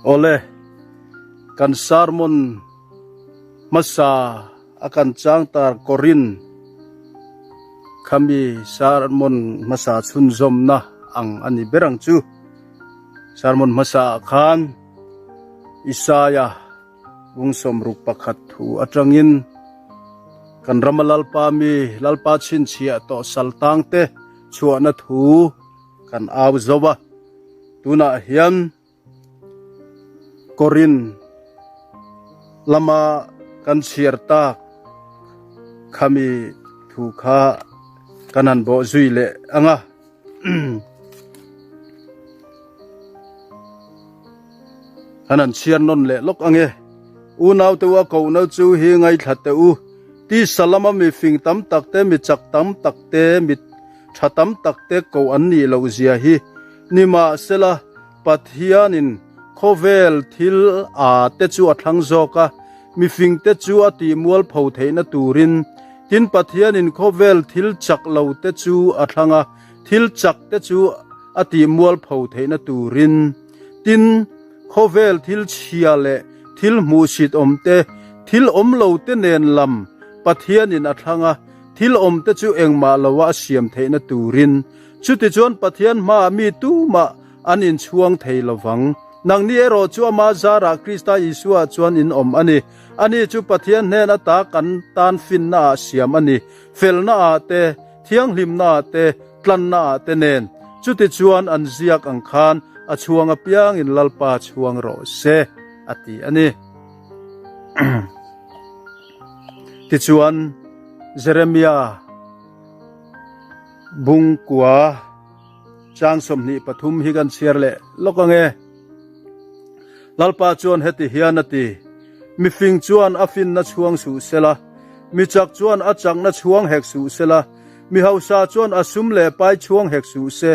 Awle, kan sermon hmasa a kan chang tar Korin khami sermon hmasa chhunzawmna ang a ni ber ang chu. Sermon hmasa ah khan Isaiah bung 61 thu atangin kan rama Lalpa mi Lalpa chhinchhiah tawh saltang te chhuahna thu kan au zo a, tunah hian Korin lama kan chhiar tak khami thu kha kan han bawh zui leh ang a. Kan han chhiar nawn leh lawk ang e. Unau te u a kohna chu hi ngaithla teh u. Tisa lama mi fing tam tak te, mi chak tam tak te, mi Tha tam tak te koh an nih loh zia hi nimahsela Pathianin khawvel thil a te chu a thlang zawk a, mifing te chu a tih mualpho theihna turin. Tin Pathianin khawvel thil chak lo te chu a thlang a, thil chak te chu a tih mualpho theihna turin. Tin, khawvel thil chhia leh thil hmuhsit awm te, thil awm lo te nen lam Pathianin a thlang a, Thil awmte chu engmah loa a siam theihna turin, chutichuan Pathian hmaah mi tumah an inchhuang thei lo vang. Nangni erawh chu ama zarah Krista Isuaah chuan in awm a ni. Ani chu Pathian hnen ata kan tan finnaah siam a ni, felnaah te, thianghlimnaah te, tlannaah te nen. Chutichuan an ziak ang khan a chhuang apiangin Lalpa chhuang rawh se, a ti a ni. Tichuan, Jeremia bungkua chang 23 hi kan chhiar leh lawk ang e. Lalpa chuan heti hian a ti, Mifing chuan a finna chhuang suh sela, mi chak chuan a chakna chhuang hek suh sela, mi hausa chuan a sum leh pai chhuang hek suh se,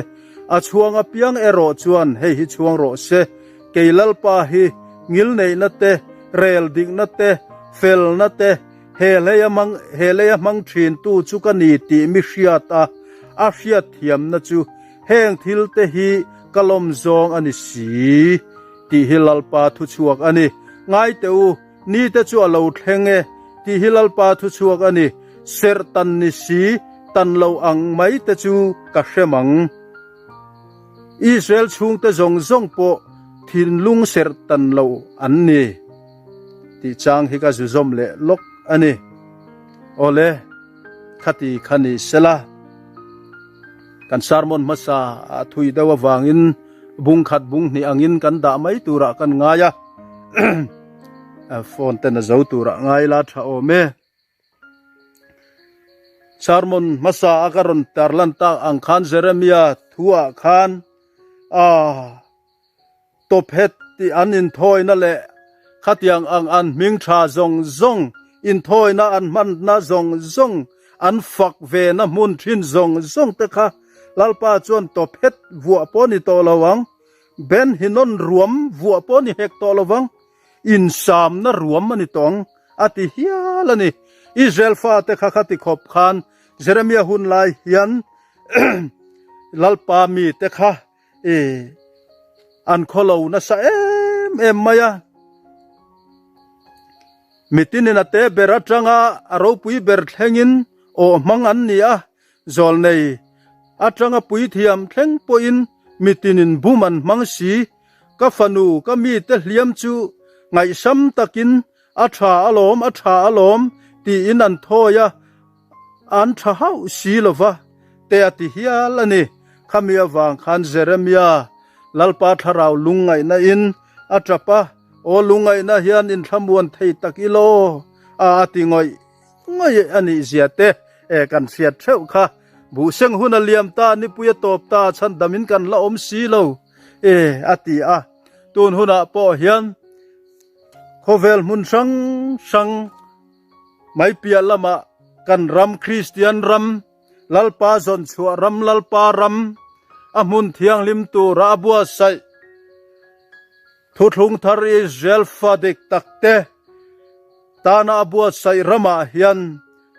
a chhuang apiang erawh chuan hei hi chhuang rawh se, Kei Lalpa hi ngilneihna te, rel dikna te, felna te, he hleia hmang he leia hmang thintu chu ka ni tih mi hriat a, a hriat thiamna chu heng thil te hi ka lawm zawng a ni si tih hi Lalpa thuchhuak a ni. Ngai teh u, ni te chu a lo thleng e tih hi Lalpa thuchhuak a ni. Serh tan ni si, tan lo ang mai te chu ka hrem ang. Israel chhungte zawng zawng pawh thinlung serh tan lo an ni tih chang hi ka zu zawm leh lawk a ni. Awle, khati kha ni sela. Kan sermon hmasa a thui deuh avangin bung khat bung hnih angin kan dah mai turah kan ngai a, phone ten a zo turah ngai la tha awm e. Sermon hmasa a ka rawn tarlan tak ang khan Jeremia thuah khan a Tophet tih an inthawina leh khatiang ang an hming tha zawng zawng inthawina an hmanna zawng zawng an fak ve na hmun thin zawng zawng te kha Lalpa chuan Tophet vuah pawh ni tawh lo ang Ben Hinnon ruam vuah pawh ni hek tawh lo vang. Insamna ruam a ni tawh ang, a ti hial a ni. Israel fate kha khati khawp khan Jeremia hun lai hian Lalpa mite kha i an khawlo nasa em em mai a. Mitinin a te ber atanga a ropui ber thlengin aw hmang an ni a, zawlnei atanga puithiam thleng pawhin mitinin bum an hmang si. Ka fanu, ka mite hliam chu ngaihsam takin a tha alawm, a tha alawm tiin an thawi a, an tha hauh si lo va, te a ti hial a ni. Khami avang khan Jeremia, Lalpa thlarau lungngaihna in a tap a, Aw lungngaihna hian inthlamuan thei tak ilo a a ti ngawih ngawih a nih zia te e kan hriat theuh kha. Buhseng hun a liam ta, nipui a tawp ta, chhandamin kan la awm si lo. E a ti a, tun hunah pawh hian khawvel hmun hrang hrang mai piah lamah kan ram Kristian ram Lalpa zawn chhuah ram Lalpa ram a hmun thianghlim tura a buatsaih thuthlung thar Israel fa dik tak te tana a buatsaih ramah hian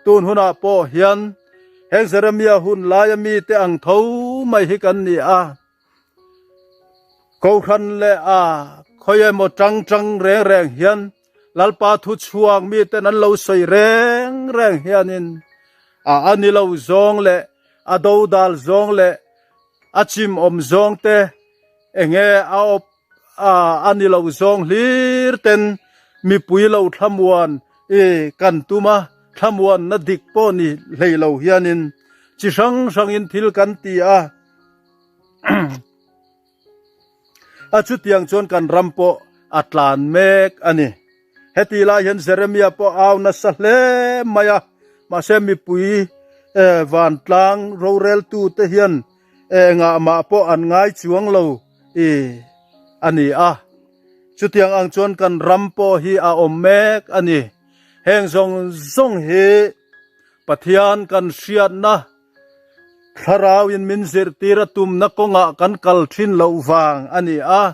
tun hunah pawh hian heng Jeremia hun laia mite ang tho mai hi kan ni a. Kohhran leh a Khawi emaw tang tang reng reng hian Lalpa thu chhuak miten an lo sawi reng reng hianin a a ni lo zawng leh a dodal zawng leh a chim awm zawng te enge a awp a a ni lo zawng hlir ten mipui lo thlamuan i kan tum a, thlamuanna dik pawh ni hlei lo hianin chi hrang hrangin thil kan ti a. A chutiang chuan kan ram pawh a tlan mek a ni. Heti lai hian Jeremia pawh au nasa hle mai a, mahse mipui vantlang roreltute hian engah mah pawh an ngai chuang lo i a ni a. Chutiang ang chuan kan ram pawh hi a awm mek a ni. Heng zawng zawng hi Pathian kan hriatna Thlarauin min zirtir a tumna kawngah kan kal thin loh vang a ni a,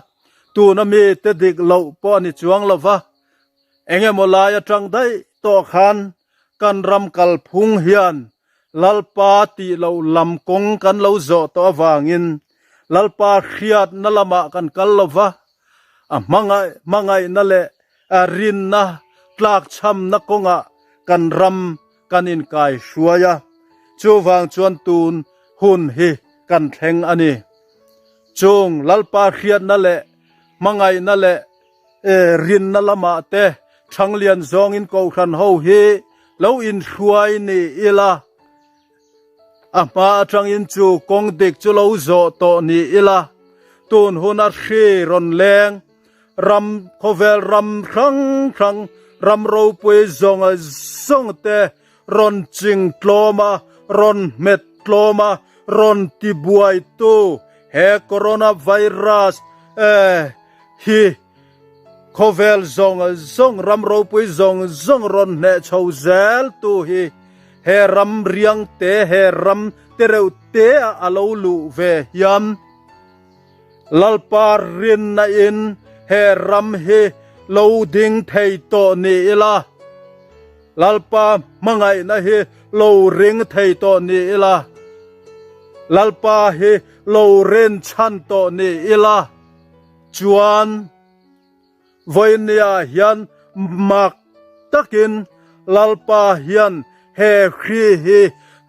tuna mite dik loh pawh a ni chuang lo va, eng emaw lai atang daih tawh khan kan ram kalphung hian Lalpa tih loh lam kawng kan lo zawh tawh avangin Lalpa hriatna lamah kan kal lo va, a hmangaihna leh rinna tlakchhamna kawngah kan ram kan inkai hruai a, chuvang chuan tun hun hi kan thleng a ni. Chung Lalpa hriatna leh hmangaihna leh rinna lamah te Thanglian zawngin Kohhran ho hi lo inhruai ni ila, a hma atangin chu kawng dik chu lo zawh tawh ni ila, tun huna hri rawn leng Ram khawvel ram hrang hrang, ram ropui zawng zawng te rawn ching tlawm a, rawn hmet tlawm a, rawn ti buai tu he coronavirus hi khawvel zawng zawng, ram ropui zawng zawng rawn hneh chho zel tu hi he ram riang te, he ram tereuh te ah a lo luh ve hian. Lalpa rinna in he ram hi lo ding thei tawh ni ila, Lalpa hmangaihna hi lo ring thei tawh ni ila, Lalpa hi lo rinchhan tawh ni ila chuan, Vawinia hian mak takin Lalpa hian he hri hi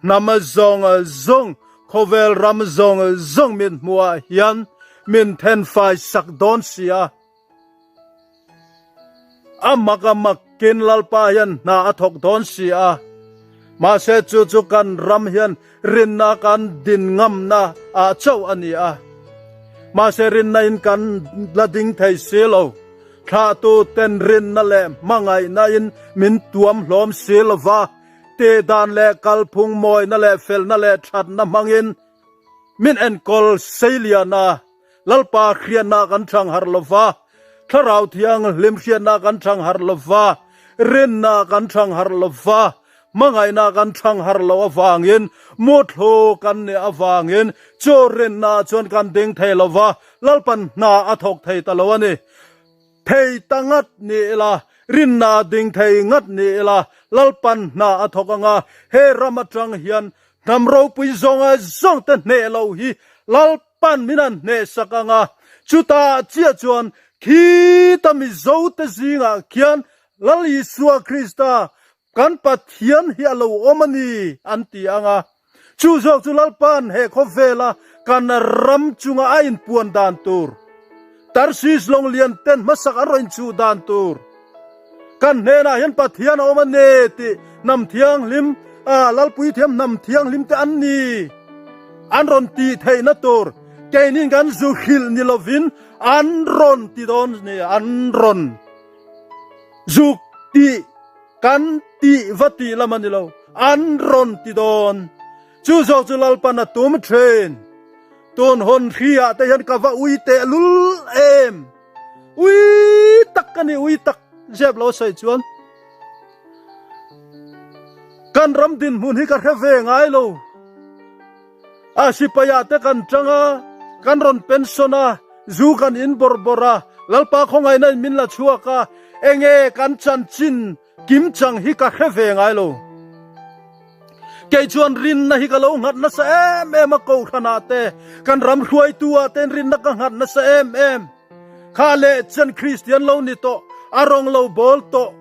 hnam zawng zawng, khawvel ram zawng zawng min hmuhah hian min thenfai sak dawn si a. A mak a makin Lalpa hian hna a thawk dawn si a. Mahse chu chu kan ram hian rinna kan din ngamna ah chauh a ni a. Mahse rinna in kan la ding thei si lo. Thlahtu ten rinna leh hmangaihna in min tuam hlawm si lo va, tihdan leh kalphung mawina leh felna leh thatna hmangin min enkawl seilian a. Lalpa hriatna kan chang harh lo va, Thlarau Thianghlim hriatna kan chang harh lo va, rinna kan chang harh lo va, hmangaihna kan chang harh loh avangin, muthlu kan nih avangin chu rinna chuan kan ding thei lo va, Lalpan hna a thawk thei ta lo a ni. Thei ta ngat ni ila, rinna ding thei ngat ni ila, Lalpan hna a thawk anga he ram atang hian hnam ropui zawnga zawngte hneh loh hi Lalpa Pan min an hnehsak ang a, chutah chiah chuan khita Mizote zingah khian Lal Isua Krista kan Pathian hi a lo awm a ni an ti ang a. Chu zawk chu Lalpan he khawvela kan ram chunga a inpuan dan tur, Tarsis lawng lian ten hmasak an rawn inchuh dan tur, Kan hnenah hian Pathian a awm a ni tih hnam thianghlim, Lalpui thiam hnam thianghlim te an ni an rawn tih theihna tur keinin kan zu hrilh ni lovin an rawn ti dawn ni, an rawn zuk tih kan tih va tih lam a ni lo, an rawn ti dawn. Chu zawk chu Lalpan a tum thin. Tun hun hri ah te hian ka va ui tehlul em! Ui tak ka ni, ui tak zep lo sawi chuan kan ram dinhmun hi ka hre ve ngai lo. A sipai ah te kan tang a, kan rawn pension a, zu kan in bawrh bawrh a, Lalpa khawngaihna in min la chhuak a, enge kan chanchin Kim chang hi ka hre ve ngai lo. Kei chuan rinna hi ka lo nghat nasa em em a, Kohhranah te, kan ram hruaitu ah ten rinna ka nghat nasa em em. Kha leh chen Kristian lo ni tawh, a rawng lo bawl tawh,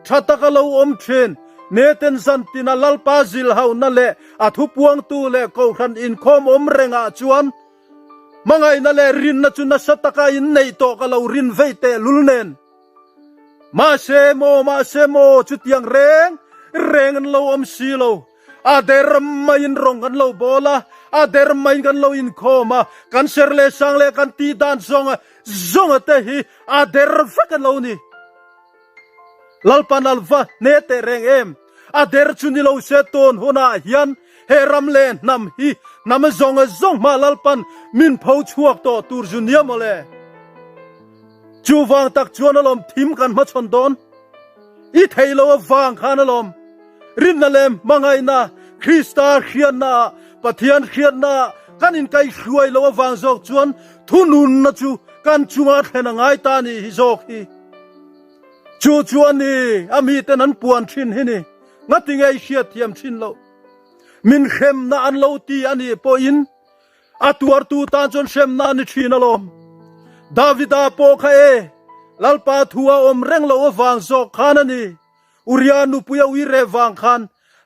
tha taka lo awm thin, neten zantina Lalpa zilhauhna leh a thupuangtu leh kohhran inkhawm awm rengah chuan hmangaihna leh rinna chu nasa taka inneih tawh ka lo rin vei tehlul nen. Mahse maw, mahse maw, chutiang reng reng an lo awm si lo. A der maiin rawng kan lo bawl a, a der maiin kan lo inkhawm a, kan ser leh sang leh kan tih dan zawnga zawnga te hi a der vek an lo ni. Lalpan a va hne teh reng em? A der chu ni lo se tawn hunah hian he ram leh hnam hi hnam zawnga zawng hma Lalpan min pho chhuak tawh tur zu nia mawle. Chuvang tak chuan alawm thim kan hmachhawn dawn. I theih lo avang khan alawm rinna leh hmangaihna Krista hriatna ah Pathian hriatna ah kan inkaihhruai lo avang zawk chuan thununna chu kan chunga a thlen a ngai ta nih hi zawk hi. Chu chu a ni a miten an puan thin hi ni. Ngatinge i hriatthiam thin loh? Min hremna an lo ti a nih pawhin A tuartu tan chuan hremna a ni thin alawm. Davida pawh kha e, Lalpa thu a awm reng loh avang zawk khan a ni. Uria nupui a ui reh vang khan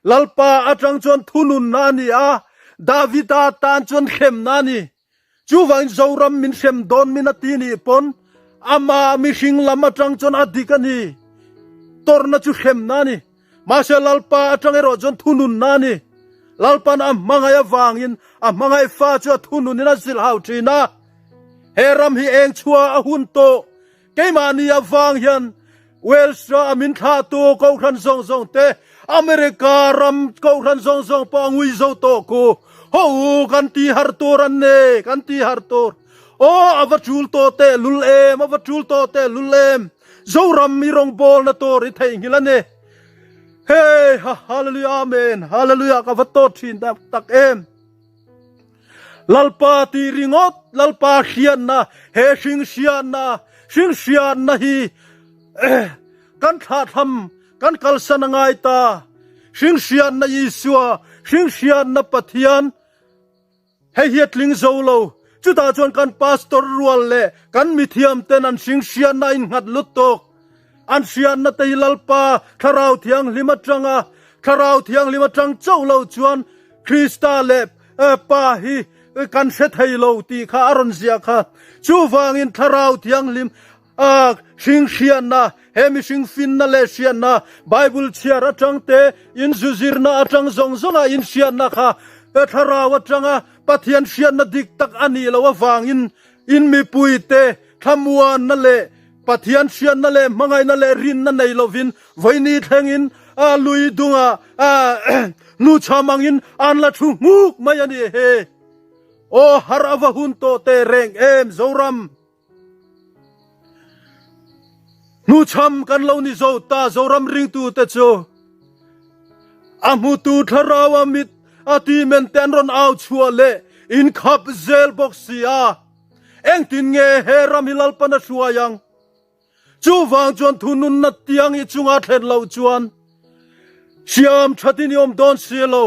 Lalpa atang chuan thununna a ni a, Davida tan chuan hremna a ni. Chuvangin Zoram min hrem dawn min a ti nih pawn amah mihring lam atang chuan a dik a ni. Tawrhna chu hremna a ni. Mahse Lalpa atang erawh chuan thununna a ni. Lalpan a hmangaih avangin a hmangaih fa chu a thununin a zilh hau thin a. He ram hi eng chhuah a hun tawh. Keimahni avang hian Wales a min thlahtu Kohhran zawng zawng te, America ram Kohhran zawng zawng pawh a ngui zo tawh ku. Haw u, kan ti har tur an ni, kan ti har tur. Aw, a va tul tawh teh lul em, a va tul tawh teh lul em. Zoram i rawngbawlna tur i theihnghilh a ni. Hey, ha, hallelujah, amen, hallelujah, ka va tawt thin tak tak em. Lalpa ti ringawt, Lalpa hriatna, he hring hriatna, hring hriatna hi eh, kan thlahthlam, kan kalsan a ngai ta. Hring hriatna Isua, hring hriatna Pathian, Hei hi a tling zo lo. Chutah chuan kan pastor rual leh kan mithiam ten an hring hriatna a innghat lut tawk. An hriatna te hi Lalpa Thlarau Thianghlim atanga Thlarau Thianghlim atang chauh lo chuan Krista leh Pa hi kan hre thei lo tih kha a rawn ziah kha. Chuvangin Thlarau Thianghlim A hring hriatna, he mihring finna leh hriatna, Bible chhiar atang te, in zu zirna atang zawng zawnga in hriatna kha thlarau atanga Pathian hriatna dik tak a nih loh avangin in mipuite thlamuanna leh Pathian hriatna leh hmangaihna leh rinna nei lovin vawiini thlengin lui dungah hnuchham angin an la thu nghuk mai a ni he. Aw har a va hun tawh teh reng em Zoram. Hnuchham kan lo ni zo ta Zoram ringtute chu a hmutu thlarau a mit a ti men te an rawn au chhuah leh in khap zel bawk si a. Engtin nge he ram hi Lalpan a hruai ang? Chuvang chuan thununna tiang i chunga thlen loh chuan siam thatin i awm dawn si lo.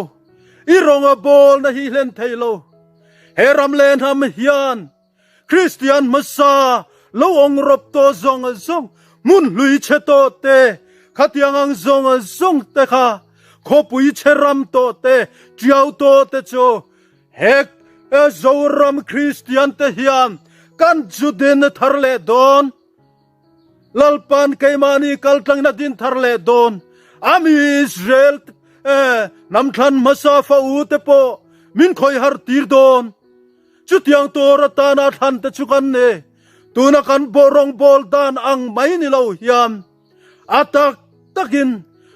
I rawng a bawlna hi hlen thei lo. He ram leh hnam hian Kristian hmasa lo awng rawp tawh zawng zawng, hmun hlui chhe tawh te, khatiang ang zawng zawng te kha, khawpui chhe ram tawh te, tiau tawh te chu he Zoram Kristian te hian kan zu din thar leh dawn. Lalpan keimahni kaltlangin a din thar leh dawn. A mi Israel hnam thlan hmasa fa u te pawh min khawih har tir dawn. Chutiang tur atana thlan te chu kan ni. Tuna kan rawngbawl dan ang mai ni lo hian a tak takin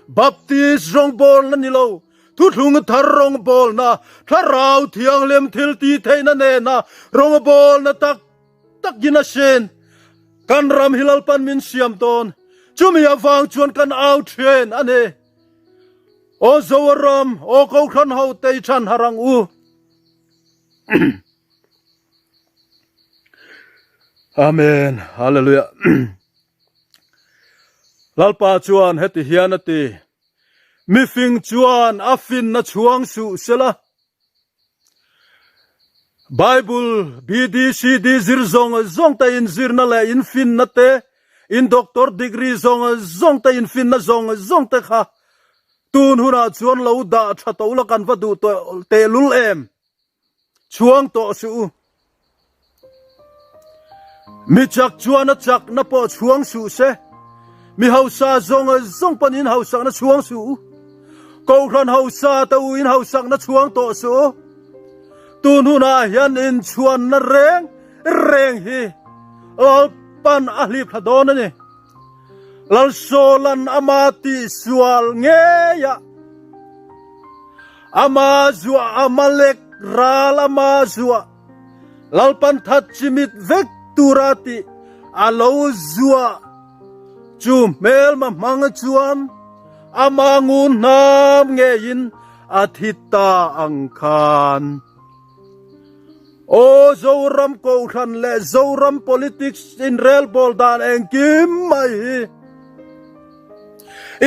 Baptist rawngbawlna ni lo, thuthlung thar rawngbawlna, Thlarau Thianghlim thil tih theihna nena rawngbawlna tak takin a sin. Kan ram hi Lalpan min siam dawn. Chumi avang chuan kan au then a ni. Aw Zoram, aw Kohhran ho te i than har ang u. Amen. Hallelujah. Lalpa chuan heti hian a ti, Mifing chuan a finna chhuang suh sela. Bible BDCD zir zawng zawng te in zirna leh in finna te, in doctor degree zawng zawng te in finna zawng zawng te kha tun hunah chuan lo dah tha to la kan va duh tehlul em? Chhuang tawh suh u. Mi chak chuan a chakna pawh chhuang suh se. Mi hausa zawng zawng pawn in hausakna chhuang suh u. Kohhran hausa te u in hausakna chhuang tawh suh u. Tun hunah hian inchhuanna reng reng hi Lalpan a hlip thla dawn a ni. Lalsawlan ama tihsual ngeiah ama zuah Amalek ral ama zuah Lalpan that chimit vek tura tih a lo zuah chu hmelma hmang chuan ama ngun hnam ngeiin a thi ta ang khan. Aw Zoram Kohhran leh Zoram Politics inrelbawl dan engkim mai hi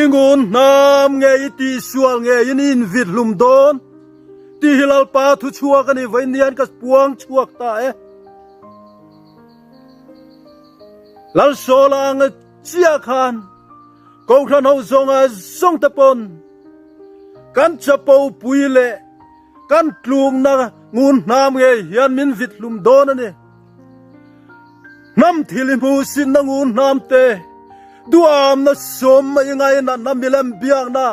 i ngun hnam nge i tihsual nge in i invit hlum dawn tih hi Lalpa thu chhuak a ni vawiin hian ka puang chhuak ta e. Lalsawla ang chiah khan Kohhran ho zawnga zawng te pawn kan chapo pui leh Kan tlukna ngun hnam ngei hian min vit hlum dawn a ni. Hnam thil i hmuhsitna ngun hnam te, duamna sawm i ngainatna milem biakna,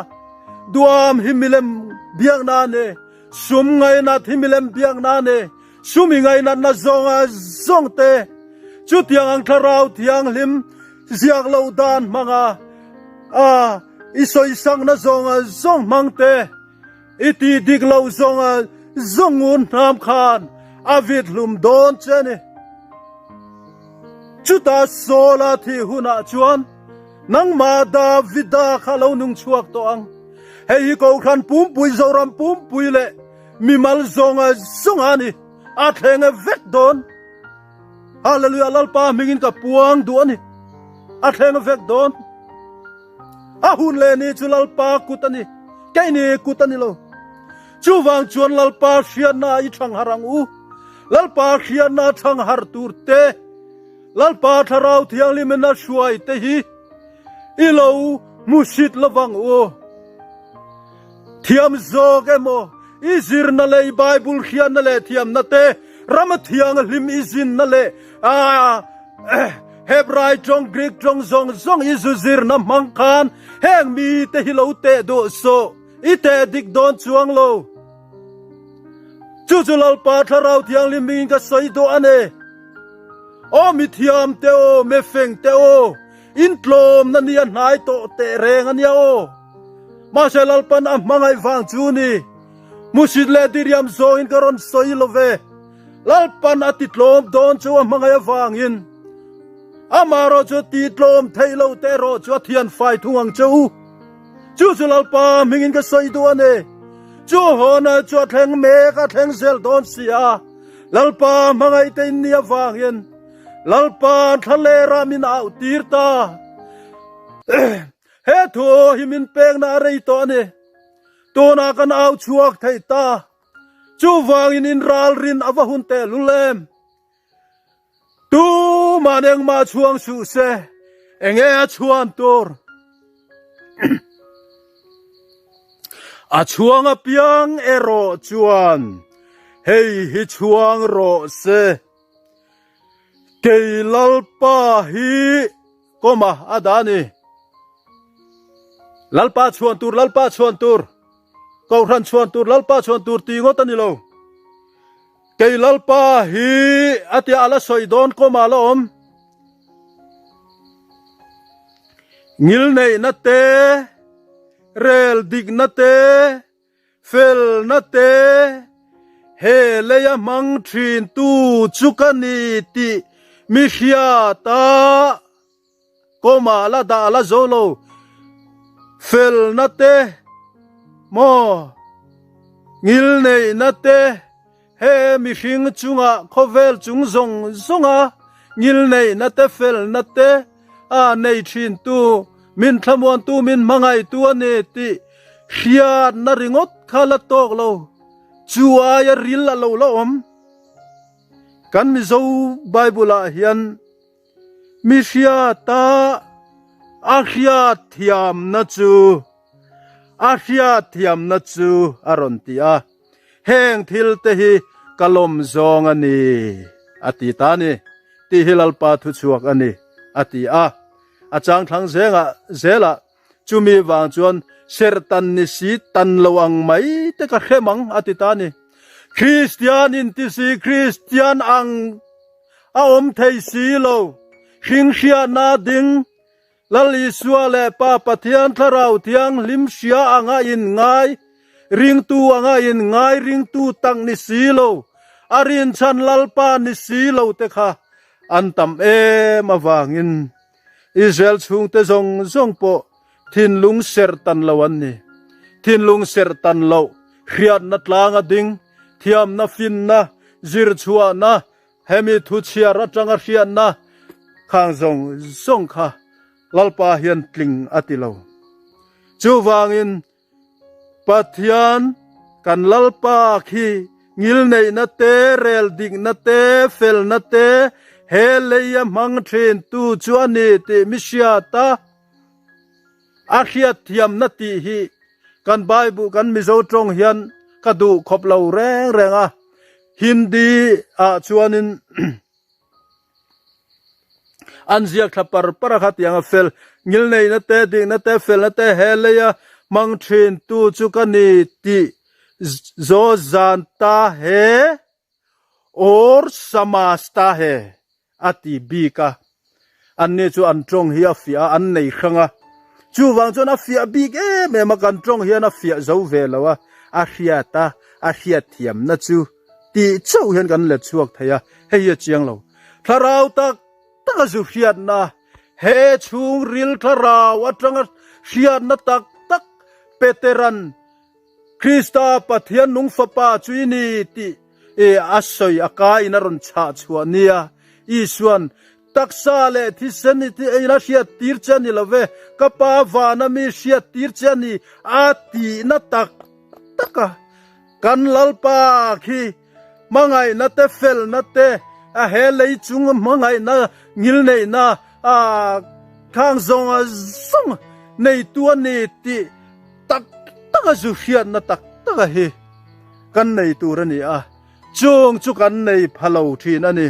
duam hi milem biakna a ni, sum ngainat hi milem biakna a ni, sum i ngainatna zawnga zawng te, chutiang ang thlarau thianghlim ziak lo dan hmanga a i sawisakna zawnga zawng hmang te, I ti dik lo zawng a zawng ngun hnam khan a vit hlum dawn che a ni. Chutah Saula thih hunah chuan nangmah Davida kha lo nung chhuak tawh ang. Hei hi Kohhran pumpui, Zoram pumpui leh mimal zawng a zawng a ni. A thleng e vek dawn. Hallelujah Lalpa hmingin ka puang duh a ni. A thleng e vek dawn. A hun leh ni chu Lalpa kut a ni, keini kut a ni lo. Chuvang chuan Lalpa hriatna i thang har ang u. Lalpa hriatna thang har tur te, Lalpa Thlarau Thianghlimin a hruai te hi i lo hmusit lovang u. Thiam zawk emaw, i zirna leh i Bible hriatna leh thiamna te, Rama Thianghlim i zinna leh Hebrai tawng, Greek tawng zawng zawng i zu zirna hmang khan heng mite hi lo teh duh suh, i teh dik dawn chuang lo. Chu chu Lalpa Thlarau Thianghlim hmingin ka sawi duh a ni. Aw mithiam te aw, mefeng te aw, in tlawmna ni a hnai tawh teh reng a nia aw. Mahse Lalpan a hmangaih vang chu ni, hmusit leh diriam zawngin ka rawn sawi lo ve. Lalpan a titlawm dawn chu a hmangaih avangin amaherawh chu titlawm theih lo te erawh chu a thian fai thung ang che u. Chu chu Lalpa hmingin ka sawi duh a ni. Chu hawna chu a thleng mek a thleng zel dawn si a, Lalpa hmangaih te in nih avangin Lalpa thlalera min auh tir ta. He thu hi min pekna a rei tawh a ni. Tunah kan au chhuak thei ta. Chuvangin in ralrin a va hun tehlul em? Tuman engmah chhuang suh se, enge a chhuan tur? A chhuang apiang erawh chuan hei hi chhuang rawh se, Kei Lalpa hi kawma a dah a ni. Lalpa chhuan tur, Lalpa chhuan tur. Kohhran chhuan tur Lalpa chhuan tur ti ngawt a ni lo. Kei Lalpa hi a tia a la sawi dawn kawmah a la awm. Ngilneihna te, rel dikna te, felna te, he leia hmang thintu chu ka ni tih mi hriata. Kawmah la dah la zo lo felna te maw ngilneihna te he mihring chungah khawvel chung zawng zawnga ngilneihna te felna te a nei thin tu min thlamuantu min hmangaihtu a ni tih hriatna ringawt kha la tawk lo chu aia ril a lo la awm. Kan Mizo Bible ah hian mi hriata a hriatthiamna chu a hriatthiamna chu a rawn ti a, heng thil te hi ka lawm zawng a ni a ti ta a ni tih hi Lalpa thuchhuak a ni a ti a. A chang thlang zengah zelah chumi vang chuan serhtan ni si tan lo ang mai te ka hrem ang a ti ta a ni. Kristian inti si Kristian ang a awm thei si lo. Hringhriatna ding Lal Isua leh Pa Pathian Thlarau Thianghlim hria anga inngai, ringtu anga inngai ringtu tak ni si lo, a rinchhan Lalpa ni si lo te kha an tam em avangin Israel chhungte zawng zawng pawh thinlung serh tan lo an ni. Thinlung serh tan loh, hriatna tlanga ding, thiamna finna, zirchhuahna, hemi thu chhiar atanga hriatna khang zawng zawng kha Lalpa hian tling a ti lo. Chuvangin Pathian kan Lalpa khi ngilneihna te, rel dikna te, felna te he leia hmang thin tu chu a ni tih mi hriat a, a hriatthiamna tih hi kan Bible kan Mizo tawng hian ka duh khawp lo reng reng a, Hindi ah chuanin An ziak thla par par a kha tiang a fel. Ngilneihna te, dikna te, felna te he leia hmang thin tu chu ka ni tih zaw zan ta he or samas ta he a ti bik a. Anni chu an tawng hi a fiah a, an nei hrang a. Chuvang chuan a fiah bik em em a, kan tawng hian a fiah zo ve lo a, a hriat a, a hriatthiamna chu tih chauh hian kan let chhuak thei a, hei hi a chiang lo. Thlarau tak tak a zu hriatna, he chhungril thlarau atanga hriatna tak tak Peteran Krista Pathian nung fapa chu i ni tih a sawi a ka in a rawn chhah chhuah nia. Isuan, Taksa leh thisen i in a hriat tir che a ni lo ve, ka Pa vana mi hriat tir che a ni a tihna tak tak a. Kan Lalpa khi hmangaihna te felna te a he lei chung hmangaihna ngilneihna a khang zawng a zawng neitu a ni tih tak tak a zu hriatna tak tak a hi kan nei tur a ni a, chung chu kan nei pha lo thin a ni.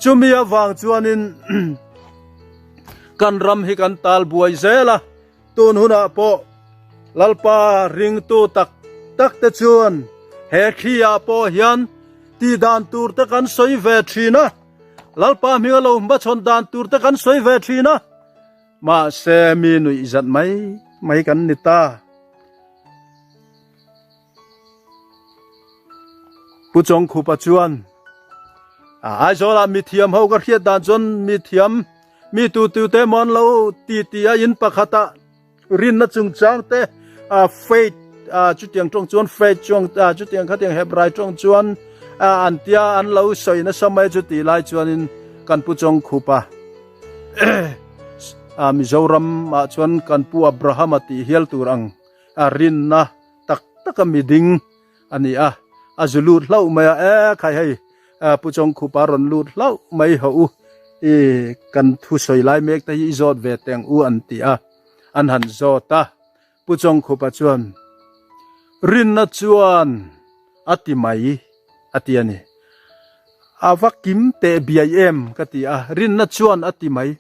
Chumi avang chuanin kan ram hi kan tal buai zel a. Tun hunah pawh Lalpa ringtu tak tak te chuan he thli ah pawh hian tih dan tur te kan sawi ve thin a, Lalpa hminga lo hmachhawn dan tur te kan sawi ve thin a, mahse mi nuih zat mai mai kan ni ta. Pu Chawngkhupa chuan Aizawlah mithiam ho ka hriat dan chuan mithiam Mi tu tu te maw an lo ti ti a in pakhat ah rinna chungchang te faith chutiang tawng chuan faith chuang chutiang khatiang Hebrai tawng chuan an tia an lo sawi nasa mai chu tih lai chuanin kan pu Chawngkhup a Mizoram ah chuan kan pu Abraham a tih hial tur ang a rinna tak tak a miding a ni a, a zu lut hlauh mai a, e khai hei Pu Chawngkhupa rawn lut hlauh mai hawh u, i kan thu sawi lai mek te hi i zawt ve teng u an ti a, an han zawt a, Pu Chawngkhupa chuan Rinna chuan a ti mai a ti a ni, a va kim teh biai em ka ti a, Rinna chuan a ti mai,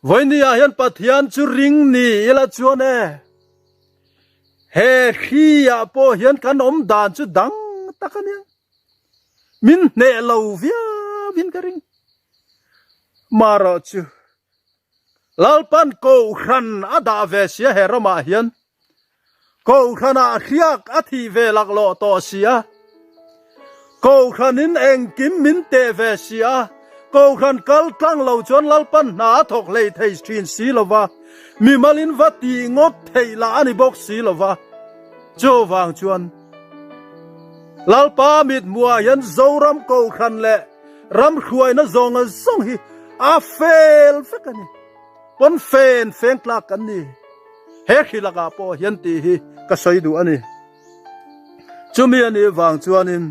Vawinia hian Pathian chu ring ni ila chuan e. He hri ah pawh hian kan awm dan chu dang tak a nia. Min hneh lo viau in ka ring. Marawh chu Lalpan Kohhran a dah ve sia he ramah hian. Kohhran ah hriak a thih ve laklawh tawh sia. Kohhranin engkim min teh ve si a, Kohhran kal tlang lo chuan Lalpan hna a thawk hlei thei thin si lo va, mimalin va tih ngawt theih lah a ni bawk si lo va. Chuvang chuan Lalpa mithmuhah hian Zoram Kohhran leh ram hruaina zawng zawng hi a fel vek a ni. Pawn fen feng tlak kan ni. He hri lakah pawh hian tih hi ka sawi duh a ni. Chumi a nih vang chuanin.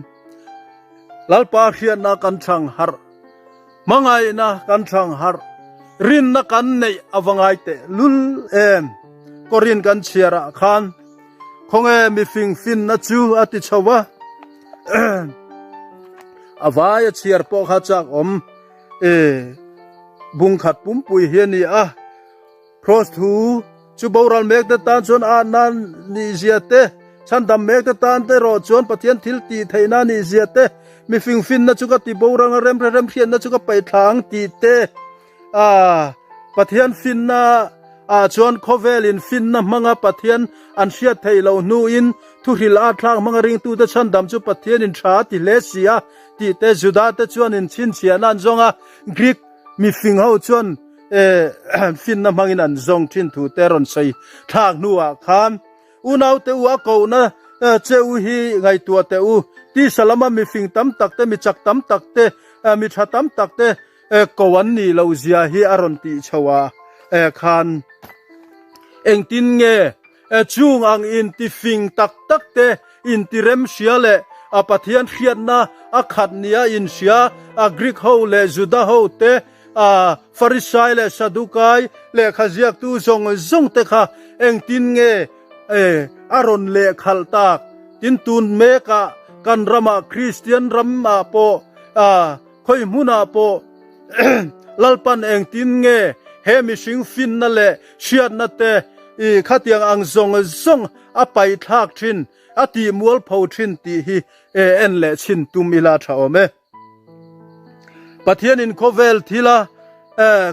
Lalpa hriatna kan chang harh, hmangaihna kan chang harh, rinna kan neih a va ngai teh lul em? Korin kan chhiarah khan khawnge mifing finna chu a ti chho a, a vai a chhiar pawh kha chak awm e bungkhat pumpui hi a ni a. Kraws thu chu boral mekte tan chuan ahna nihzia te, chhandam mekte tan te erawh chuan Pathian thil tih theihna nihzia te, mifing finna chu ka ti boral a, remhre remhriatna chu ka paih thla ang tih te, a Pathian finna ah chuan khawvelin finna hmanga Pathian an hriat theih loh hnuin thuhrilh a thlak hmanga ringtute chhandam chu Pathianin tha a ti hle si a tih te Juda te chuanin chhinchhiahna an zawng a, Greek mifing ho chuan finna hmangin an zawng thin thu te rawn sawi thlak hnuah khan unaute u a kohna che u hi ngaihtuah teh u. Tisa lama mifing tam tak te, mi chak tam tak te, mi tha tam tak te ko an nih loh zia hi a rawn tih chho a khan engtin nge Chung ang intifing tak tak te, intiremhria leh a Pathian hriatna a khat nia inhria a Greek ho leh Juda ho te, a Farisai leh Sadukai lehkha ziaktu zawng zawng te kha engtin nge a rawn lehkhalh tak? Tin tun mekah kan ramah Kristian ramah pawh a Khawi hmunah pawh Lalpan engtin nge he mihring finna leh hriatna te i khatiang ang zawng zawng a paihthlak thin, a tih mualpho thin tih hi en leh chhin tum ila tha awm e. Pathianin khawvel thila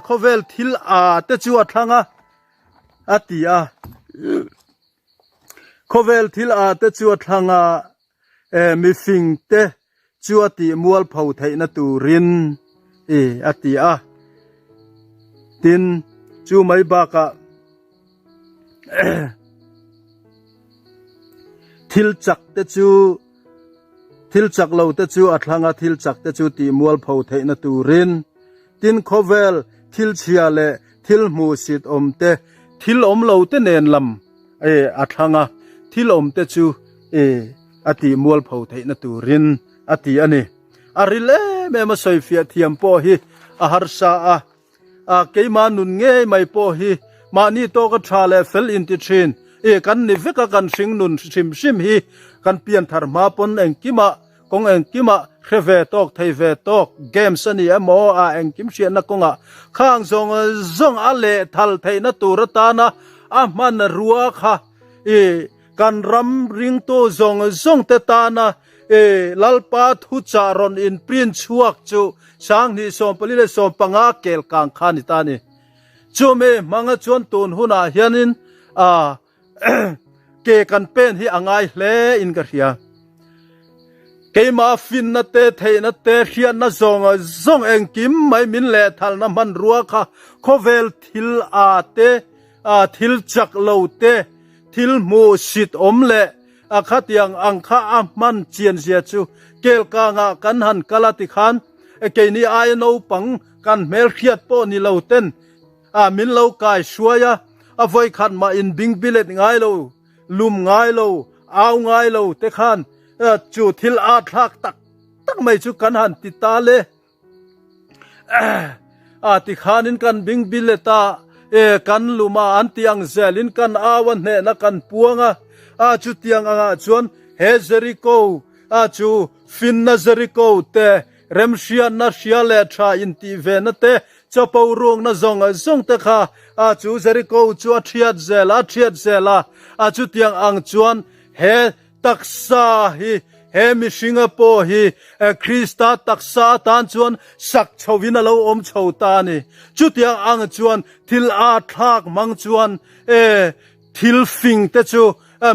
khawvel thil a te chu a thlang a, a ti a. Khawvel thil a te chu a thlang a, mifing te chu a tih mualpho theihna turin i a ti a. Tin, chu mai bakah thil chak te chu thil chak lo te chu a thlang a, thil chak te chu tih mualpho theihna turin. Tin, khawvel thil chhia leh thil hmuhsit awm te, thil awm lo te nen lam a thlang a, thil awm te chu a tih mualpho theihna turin a ti a ni. A ril em em a sawifiah thiam pawh hi a harsa a, a keimah nun ngei mai pawh hi mahni tawka tha leh fel inti thin i kan ni vek a, kan hring nun hrim hrim hi kan pianthar hma pawn engkimah kawng engkimah hre ve tawk thei ve tawk games a ni emaw a engkim hriatna kawngah khang zawng zawng a lehthal theihna tur atana a hman rua kha i Kan ram ringtu zawng zawng te tana i Lalpa thuchah rawn in print chhuak chu 24 15 kel kang kha ni ta ni. Chumi hmanga chuan tun hunah hianin a ke kan pen hi a ngai hle in ka hria. Keimah finna te, theihna te, hriatna zawng zawng engkim mai min lehthalna hmanrua kha khawvel thil a te, a thil chak lo te, thil hmuh sit awm leh a khatiang ang kha a hman chian zia chu kelkangah kan han kal a tikhan keini aia naupang kan hmelhriat pawh ni lo ten a min lo kai hruai a, a vawikhat mah in bingbilet ngai lo, lum ngai lo, au ngai lo te khan chu thil a thlak tak tak mai chu kan han ti ta le. A tikhanin kan bing bilet a, e kan lum a, an ti ang zelin kan au a hnehna kan puang a. A chutiang angah chuan he Jeriko a chu finna Jeriko te, remhriatna hria leh tha intih vena te, chapo rukna zawng zawng te kha a chu Jeriko chu a thiat zel a, a thiat zel a. A chutiang ang chuan he Taksa hi he mihringa pawh hi Krista taksa atan chuan sak chhovin a lo awm chho ta a ni. Chutiang ang chuan thil a thlak hmang chuan thil fing te chu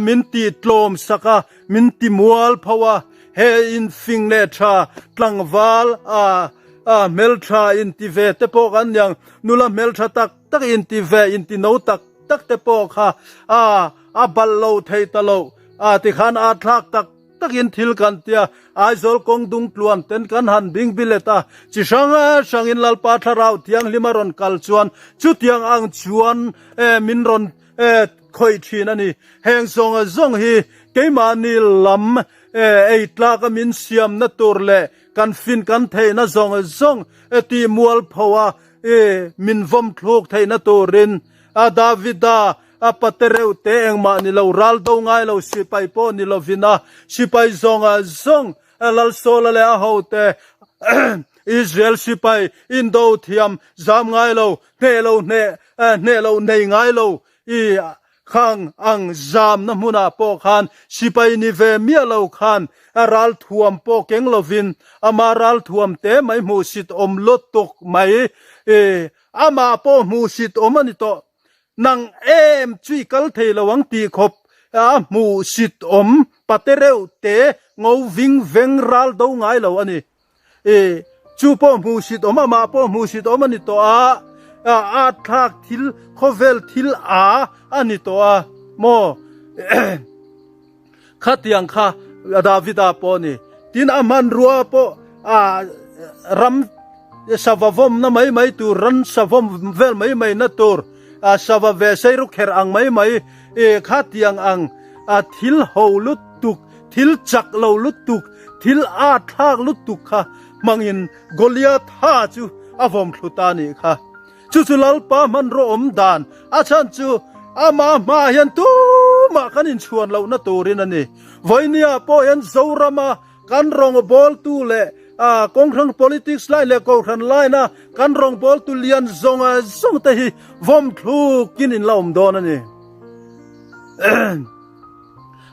min tih tlawm sak a, min ti mual pho a. He in fing leh tha tlangval hmeltha inti ve te pawh kan niang, nula hmeltha tak tak inti ve inti no tak tak te pawh kha a a balh lo thei ta lo a tikhan a thlak tak takin thil kan tia Aizawl kawng dung tluan ten kan han bing bilet a chi hrang hrangin Lalpa thlarau thianghlim a rawn kal chuan chutiang ang chuan e min rawn e khawih thin a ni heng zawng zawng hi keimahni lam e ei tlak a min siamna tur leh. Kan fin kan theihna zawng zawng tih mualpho a min vawm thluk theihna turin a Davida a pate reuh te engmah ni lo ral do ngai lo sipai pawh ni lovin a sipai zawng zawng Lalsawla leh a hote Israel sipai indo thiam zam ngai lo hneh lo hneh hneh lo nei ngai lo i Khang ang zamna hmunah pawh khan sipai ni ve miah lo khan a ralthuam pawh keng lovin ama ralthuam te mai hmuhsit awm lutuk mai i amah pawh hmuhsit awm a ni tawh. Nang em chu i kal thei lo ang tih khawp a hmuhsit awm pate reuh te ngo ving veng ral do ngai lo a ni. E, chu pawh hmuhsit awm, amah pawh hmuhsit awm a ni tawh a, a at thlak thil, khawvel thil a a ni tawh a, maw? Khatiang kha Davida pawh a ni. Tin, a hmanrua pawh a ram sava vawmna mai mai tur, ran savawm vel mai mai na tur, a sava ve seiru kher ang mai mai, e, khatiang ang a thil ho lutuk, Thil chak lo lutuk, thil at thlak lutuk kha hmangin Goliatha chu a vawm thlu ta a nih kha. Chu chu Lalpa hmanraw awm dan a chhan chu amah hmaah hian tumah kan inchhuan lohna turin a ni. Vawinia pawh hian Zorama kan rawngbawltu leh kawng hrang politics line leh kohhran line a kan rawngbawltu lian zawng zawng te hi vawm thlukin in la awm dawn a ni.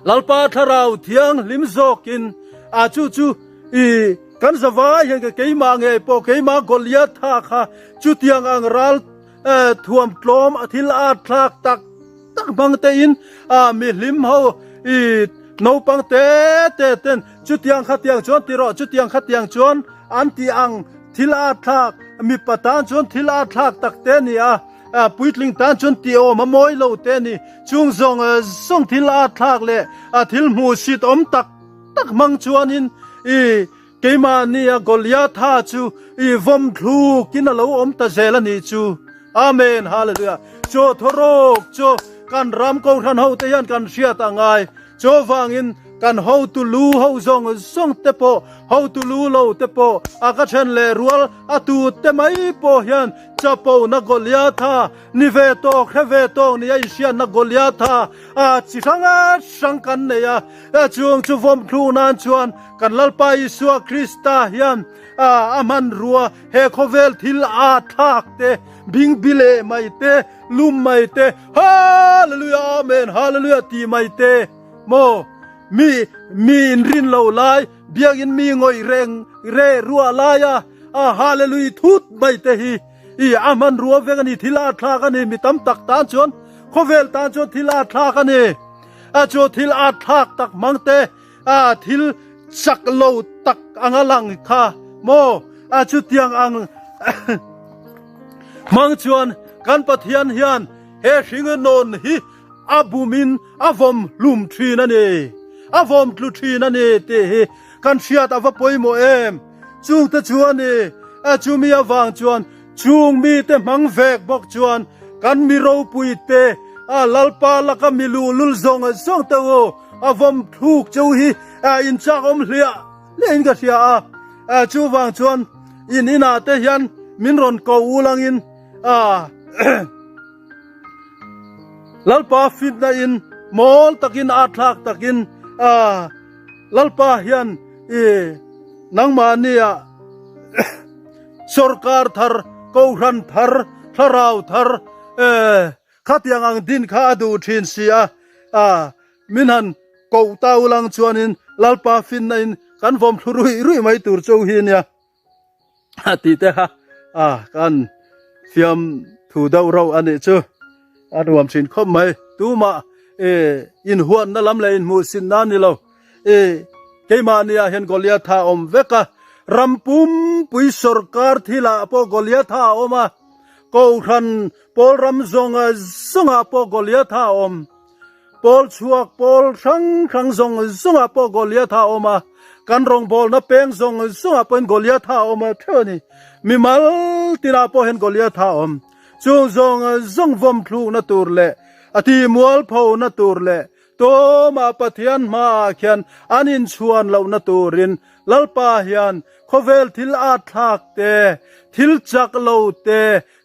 Lalpa Thlarau Thianghlim zawkin a chu chu i kan zavai hian ka keimah ngei pawh keimah Goliatha kha chutiang ang ral thuam tlawm a thil a thlak tak tak hmang te in a mi hlim ho i naupang te te ten chutiang khatiang chuan ti rawh chutiang khatiang chuan an ti ang thil a thlak mipa tan chuan thil a thlak tak te ni a. Puitling tan chuan tih awm a mawi lo te a ni. Chung zawng zawng thil a thlak leh a thil hmuhsit awm tak tak hmang chuanin i keimahni a Goliatha chu i vawm thlukin a lo awm ta zel a nih chu. Amen Hallelujah. Chaw thawrawk chu kan ram kohhran ho te hian kan hriat a ngai. Chaw vangin kan hotu lu ho zawng zawng te pawh hotu lu lo te pawh a ka then leh rual a tu te mai pawh hian Chapo na Goliatha, ni ve tawk, hre ve tawk ni a inhriatna Goliatha a chi hrang hrang kan nei a, chung chu vawm thlu nan chuan kan Lalpa Isua Krista hian a hmanrua he khawvel thil a thlak te, bingbi leh mai te, lum mai te, Hallelujah Amen Hallelujah ti mai te maw mi mi inrin lo lai biakin mi ngawih reng re ruah laia A Hallelui thut mai te hi i a hmanrua vek a ni, thil a thlak a ni, mi tam tak tan chuan khawvel tan chuan thil a thlak a ni. A chu thil a thlak tak hmang te, a thil chak lo tak anga lang kha maw, a chutiang ang hmang chuan kan Pathian hian he hringawn hi a bumin a vawm hlum thin a ni, a vawm tlu thin a ni tih hi kan hriat a va pawimawh em. Chungte chuan i a chumi avang chuan chung mite hmang vek bawk chuan kan mi ropui te a Lalpa laka mi luhlul zawng zawng te u a vawm thluk cheu hi a inchak awm hliah hliah in ka hria a, chuvang chuan in inah te hian min rawn ko ulangin a Lalpa fitna in mawl takin a thlak takin a Lalpa hian i nangmahnia sorkar thar, kohhran thar, thlarau thar khatiang ang din kha a duh thin si a, min han koh ta ulang chuanin Lalpa finna in kan vawm thlu ruih ruih mai tur chu hi nia. A tih te kha a kan fiam thu deuh rauh a nih chu a nuam thin khawp mai tumah e inhuatna lam leh inhmuhsinna a ni lo e keimahniah hian Goliatha a awm vek a ram pumpui sorkar thilah pawh Goliatha a awm a Kohhran pawl ram zawng zawngah pawh Goliatha a awm. Pawl chhuak pawl hrang hrang zawng zawngah pawh Goliatha a awm a, kan rawngbawlna peng zawng zawngah pawhin Goliatha a awm theuh a ni. Mimal tinah pawh hian Goliatha a awm. Chung zawng zawng vawm thlukna tur leh a tihmualphona tur leh. Tumah Pathian hmaah khian an inchhuan lohna turin Lalpa hian khawvel thil atthlak te, thil chak lo te,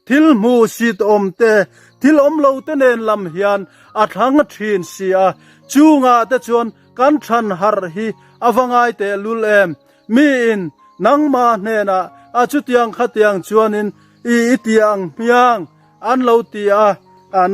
thil hmuhsit awm te, thil awm lo te nen lam hian a thlang thin si a. Chungah te chuan kan than harh hi a va ngai tehlul em? Miin nangmah hnenah a chutiang khatiang chuanin i i ti ang hmiang an lo ti a,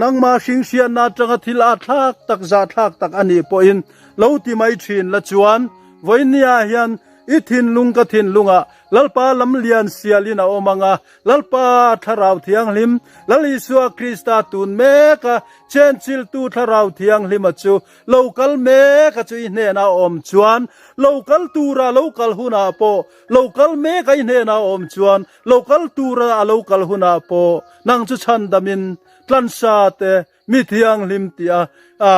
nangmah hringhriatna atanga thil atthlak tak zahthlak tak a nih pawhin lo ti mai thin la chuan vawinia hian i thinlung ka thinlungah Lalpa lam lian sialin a awm ang a, Lalpa Thlarau Thianghlim, Lal Isua Krista tun meka chenchiltu Thlarau Thianghlima chu lo kal mek a chu i hnenah a awm chuan, lo kal tura lo kal hunah pawh, lo kal mek a i hnenah a awm chuan, lo kal tura a lo kal hunah pawh nang chu chhandamin tlansa te mi thianghlim tih a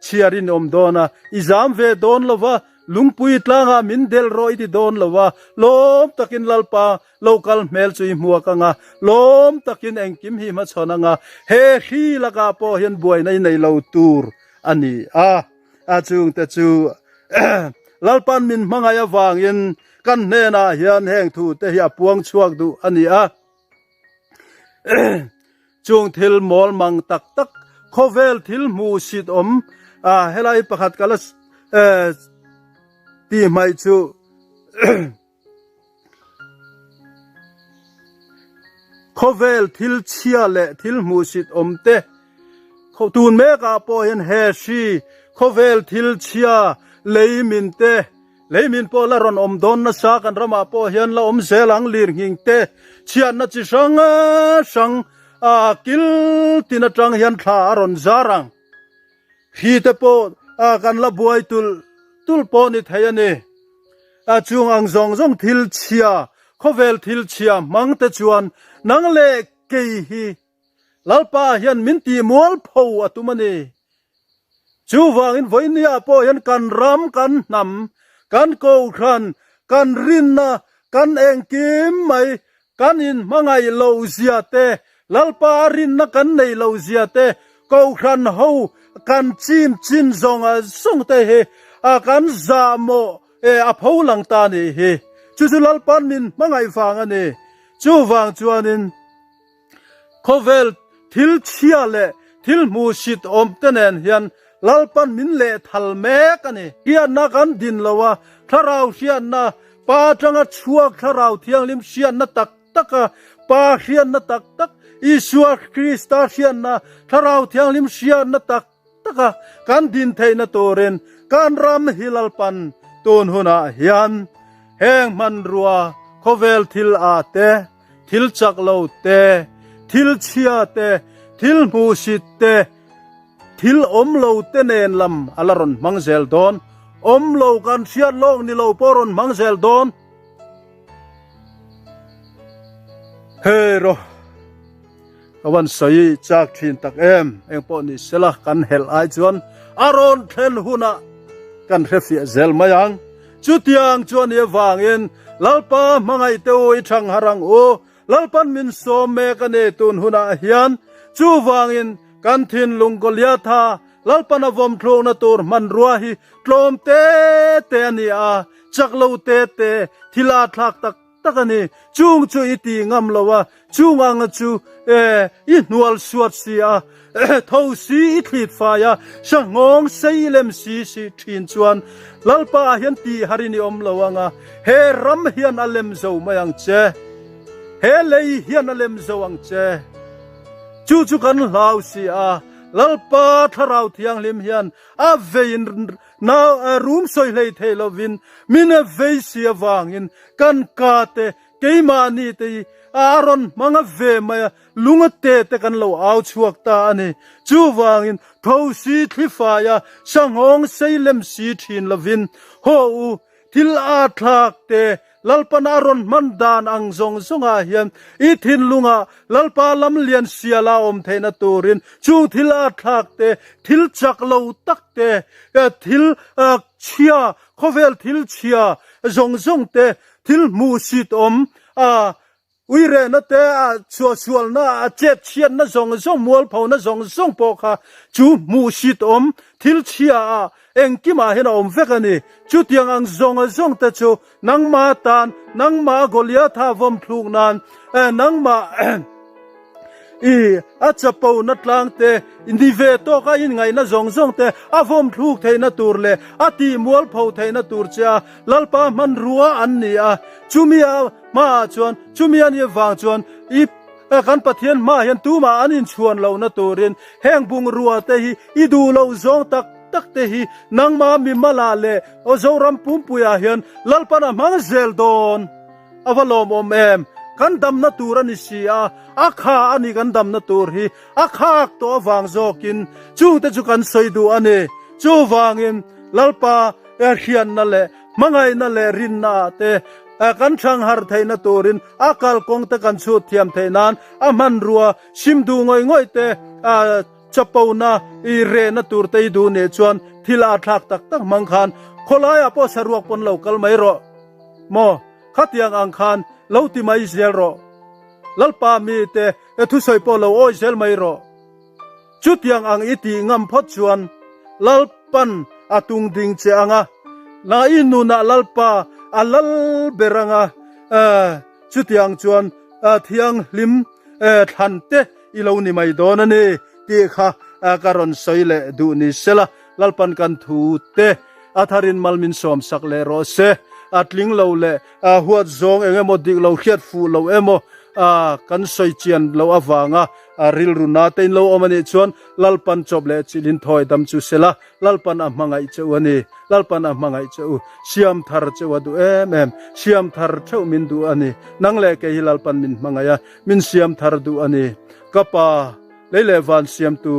chhiar in awm dawn a, i zam ve dawn lo va, lungpui tlangah min delh rawh i ti dawn lo va, lawm takin Lalpa lo kal hmel chu i hmuak ang a, lawm takin engkim hi hmachhawn ang a, he hri lakah pawh hian buaina i nei lo tur a ni a, a chungte chu Lalpan min hmangaih avangin kan hnenah hian heng thute hi a puang chhuak duh a ni a. Chung thil mawl mang tak tak khawvel thil hmuhsit awm a helai pakhat ka la tih hmaih chu Khawvel thil chhia leh thil hmuhsit awm te tun mekah pawh hian he hri khawvel thil chhia lei min te lei min pawh la rawn awm dawn nasa kan ramah pawh hian la awm zel ang lirnghing te chhiatna chi hrang hrang a kil tin atang hian thla a rawn zar ang. Hri te pawh kan la buai tulh tulh pawh ni thei a ni. A chung ang zawng zawng thil chhia, khawvel thil chhia hmang te chuan nang leh kei hi Lalpa hian min tih mualpho a tum a ni. Chuvangin vawinia pawh hian kan ram, kan hnam, kan kohhran, kan rinna, kan engkim mai Kan inhmangaih loh zia te, Lalpa a rinna kan neih loh zia te, Kohhran ho kan chim chin zawng zawng te hi kan zahmawh a pho lang ta nih hi. Chu chu Lalpa'n min hmangaih vang a ni. Chuvang chuanin khawvel thil chhia leh thil hmuhsit awm te nen hian Lalpa'n min lehthal mek a ni. Hriatna kan din lo a, thlarau hriatna Pa atanga chhuak Thlarau Thianghlim hriatna tak tak a, Pa hriatna tak tak, Isua Krista hriatna, Thlarau Thianghlim hriatna tak tak a kan din theihna turin kan ram hi Lalpan tun hunah hian heng hmanrua khawvel thil ah te, thil chak lo te, thil chhia te, thil hmuhsit te, Thil awm lo te nen lam a la rawn hmang zel dawn. Awm lo kan hriat lawk ni lo pawh rawn hmang zel dawn. Hei rawh, ka van sawi chak thin tak em, eng pawh ni sela kan helh ai chuan a rawn thlen hunah kan hrefiah zel mai ang. Chutiang chuan i avangin Lalpa hmangaih te u i thang har ang u. Lalpan min sawm mek a ni tun hunah hian. Chuvangin kan thinlung Goliatha Lalpan a vawm thlukna tur hmanrua hi tlawm te te a ni a, chak lo te te, thil aa thlak tak tak a ni. Chung chu i ti ngam lo a, chung anga chu i hnual suat si a, tho si i thlit fai a, sanghawng sei lem si si thin chuan Lalpa ah hian tih harin i awm lo ang a, he ram hian a lem zo mai ang che, he lei hian a lem zo ang che. Chu chu kan hlau si a, Lalpa Thlarau Thianghlim hian a veiin na rum sawi hlei thei lovin min a vei si avangin kan ka te keimahni te hi a rawn hmang a ve mai a, Lunga te te kan lo au chhuak ta a ni. Chuvangin thosi thlifai a sanghawng sei lem si thin lovin, Haw u, thil aa thlak te Lalpan a rawn hman dan ang zawng zawngah hian i thinlungah Lalpa lam lian siala awm theihna turin chung thil aa thlak te, thil chak lo tak te, thil chhia, khawvel thil chhia zawng zawng te, thil hmuhsit awm a. Uirehna te, a chhuahsualna, a chet chhiatna zawng zawng, mualphona zawng zawng pawh kha chu hmuhsit awm thil chhia ah engkimah hian a awm vek a ni. Chutiang ang zawng zawng te chu nangmah tan, nangmah Goliatha vawm thluk nan, nangmah i a chapona tlang te, ni ve tawka inngaihna zawng zawng te a vawm thluk theihna tur leh a tih mualpho theihna tur che a Lalpa hmanrua an ni a, chumi a hmaah chuan, chumi a nih avang chuan i kan Pathian hmaah hian tumah an inchhuan lohna turin heng bungrua te hi i duh loh zawng tak tak te hi nangmah mimalah leh Zoram pumpuiah hian Lalpan a hmang zel dawn. A va lawmawm em? Kan damna tur a ni si a, a kha a ni kan damna tur hi, a khak tawh avang zawkin chungte chu kan sawi duh a ni. Chuvangin Lalpa hriatna leh hmangaihna leh rinna ah te kan ṭhanghar theihna turin a kalkawng te kan chhut thiam theih nan a hmanrua sim duh ngawih ngawih te chapona i rehna tur te i duh nih chuan thil a thlak tak tak hmang khan khawlaiah pawh saruak pawn lo kal mai rawh maw khatiang ang khan lo ti mai zel rawh Lalpa mite thusawi pawh lo awi zel mai rawh. Chutiang ang i tih ngam phawt chuan Lalpan a tung ding che ang a, na i nunah Lalpa a lal ber ang a, chutiang chuan thianghlim thlan te i lo ni mai dawn a ni tih kha ka rawn sawi leh duh ni sela, Lalpan kan thu te a tharin mal min sawm sak leh rawh se, a tling lo leh huat zawng eng emaw dik lo hriat fuh lo emaw kan sawi chian loh avanga rilru na te in lo awm a nih chuan Lalpan chawp leh chilhin thawi dam chu sela Lalpan a hmangaih che u a ni. Lalpan a hmangaih che u. Siam thar che u a duh em em. Siam thar theuh min duh a ni. Nang leh kei hi Lalpan min hmangaih a, min siam thar duh a ni. Ka Pa, lei leh van siamtu,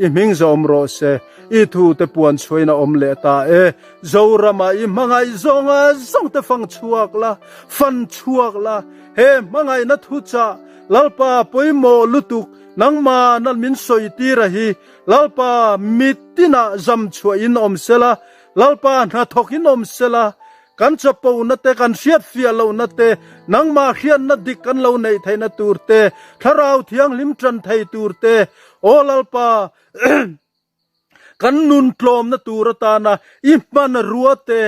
i hming zawm rawh se. I thu te puan chhuain a awm leh ta e. Zorama i hmangaih zawnga zawng te fang chhuak la, fan chhuak la. He hmangaihna thuchah Lalpa pawimawh lutuk nangmah nan min sawi tir a hi. Lalpa mitinah zam chhuah in awm sela, Lalpa hnathawk in awm sela, kan chapona te, kan hriatfiah lohna te, nangmah hriatna dik kan lo neih theihna tur te, Thlarau Thianghlim tan thei tur te, Aw Lalpa, kan nun tlawmna tur atana i hmanrua te,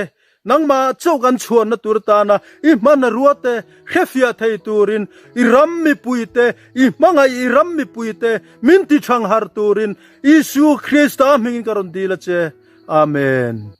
Nangmah chauh kan chhuanna tur atana i hmanrua te hrefiah thei turin i ram mipuite, i hmangaih i ram mipuite min ti thang harh turin Isu Krista hmingin ka rawn dil a che. Amen.